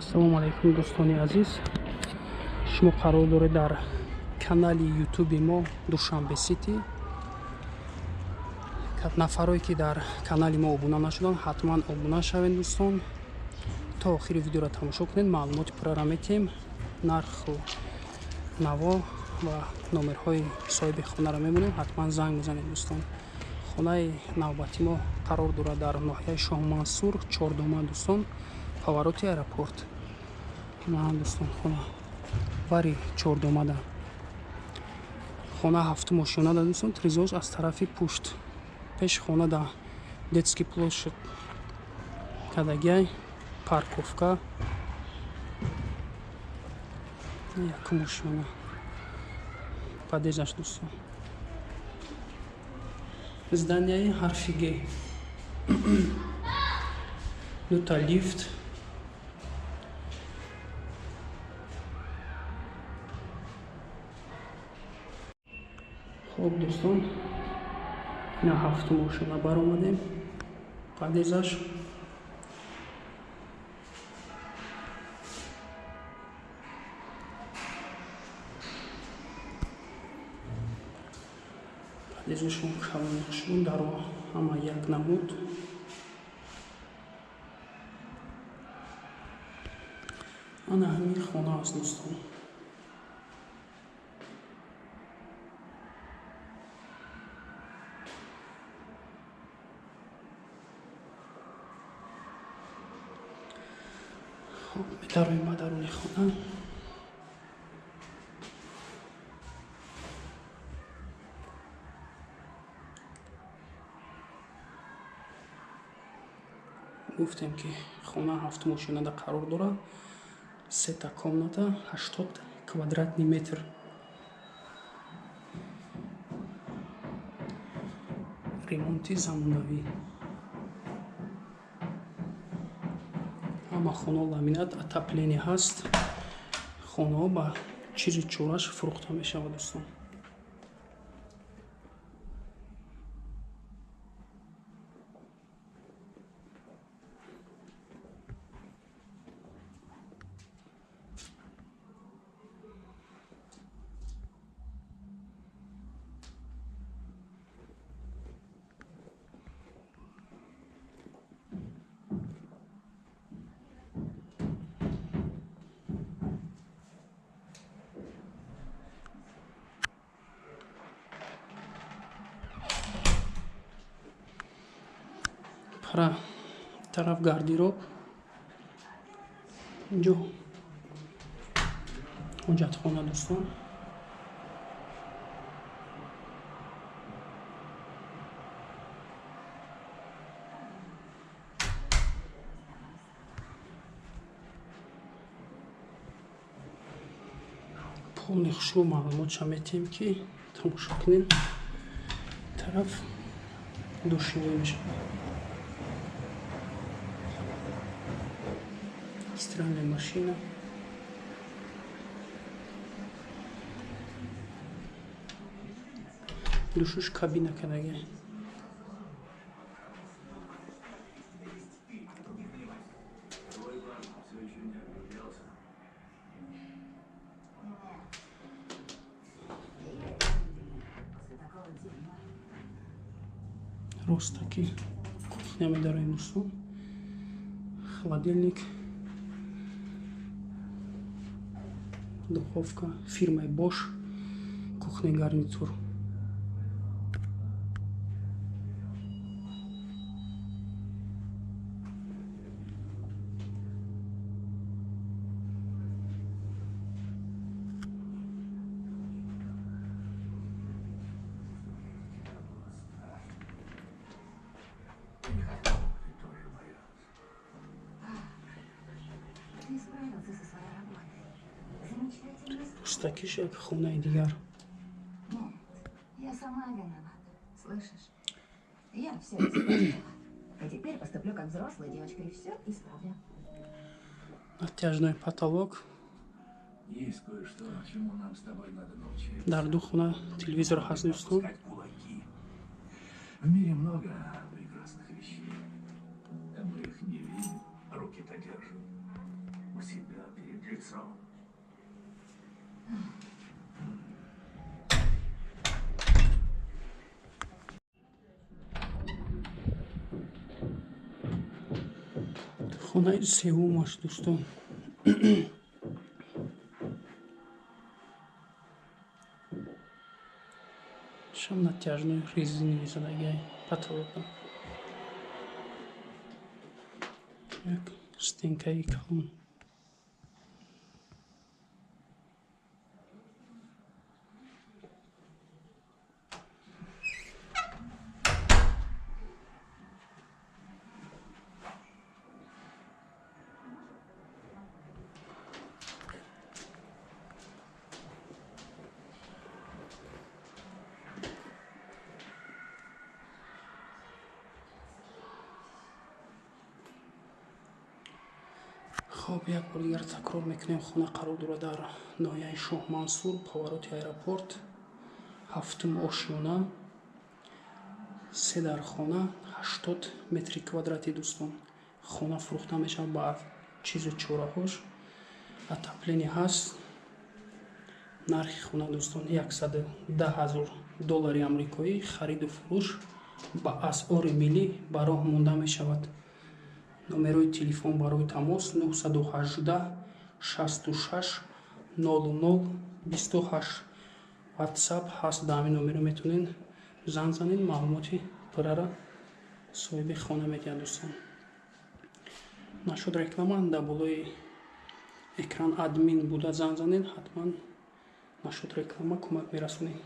Ассалому алайкум, дӯстони азиз. Шумо қарор доред дар канали ютуби мо Душанбе Сити. Нафарое ки дар канали мо обуна нашуданд, ҳатман обуна шавед, дӯстон. То охири видеоро тамошо кунед, маълумоти пурраро метиҳем. Нарху наво ва номерҳои соҳиби хонаро мебинем, ҳатман занг бизанед, дӯстон. Хонаи навбати мо қарор дорад дар ноҳияи Шоҳмансур, Чордома, дӯстон, повороти аэропорт. На, дӯстон, хона вари Чордомада. Хона ҳафтум ошёнада, дӯстон, тризоз аз тарафи пушт. Пеши хона да детский площадь кадагиай, парковка. Якум ошёна. Подъездаш, дӯстон. Зданияи ҳарфи Г. Дута лифт. Хоб, дӯстон, ина ҳафтум ошёна баромадем. Подъездаш. Подъездашон калоншун, даро ҳама як намуд. Ана ҳамин хона аст, дӯстон. Хоб, медароем ба даруни хона. Гуфтем ки хона ҳафтум ошёнада қарор дорад. Сета комната, 80 квадратный метр. Ремонти замонавӣ. Ҳама хона ламинат, отопление ҳаст. Хонаҳо ба чизи чораш фурӯхта мешавад, дӯстон. Пара тараф гардероб, инҷо ҳоҷатхона, дӯстон. Полни хушрӯ маълумотша метиҳем, ки тамошо кунем. Тараф душевой мешавад. Стиральная машина. Душуш кабина кадаге. Ростаки кухня медароем, дӯстон. Холодильник, духовка фирмаи Bosch, кухонный гарнитур. Рустакиш як хонаи дигар. Нет, я сама виновата. Слышишь? Я все испортила. А теперь поступлю как взрослая девочка и все исправлю. Натяжной потолок. Есть кое-что, чему нам с тобой надо научиться. Дар ду хона телевизор ҳаст, дӯстон. Опускать кулаки. В мире много прекрасных вещей. А мы их не видим, руки-то держим. У себя. Лицом. Хонаи севумаш, дӯстон. Шам натяжной резиновый задагиай потолок. Як стенкаи калон. Хоб, як бор дигар такрор мекунем, хона қарор дорад дар ноҳияи Шоҳмансур, повороти аэропорт, ҳафтум ошёна, се дар хона, 80 метри квадрати, дӯстон. Хона фурӯхта мешавад ба чизу чораҳош, отопление ҳаст. Нархи хона, дӯстон, 110 000 доллари амрикоӣ. Хариду фурӯш ба асъори миллӣ ба роҳ монда мешавад. Номерои телефон барои тамос 918 66 00 28. WhatsApp ҳаст, дар ҳамин номеро метавонед занг занед, маълумоти пуррара соҳиби хона медиҳад, дӯстон. Нашуд реклама, дар болои экран админ буда занг занед, ҳатман нашуд реклама кӯмак мерасонем.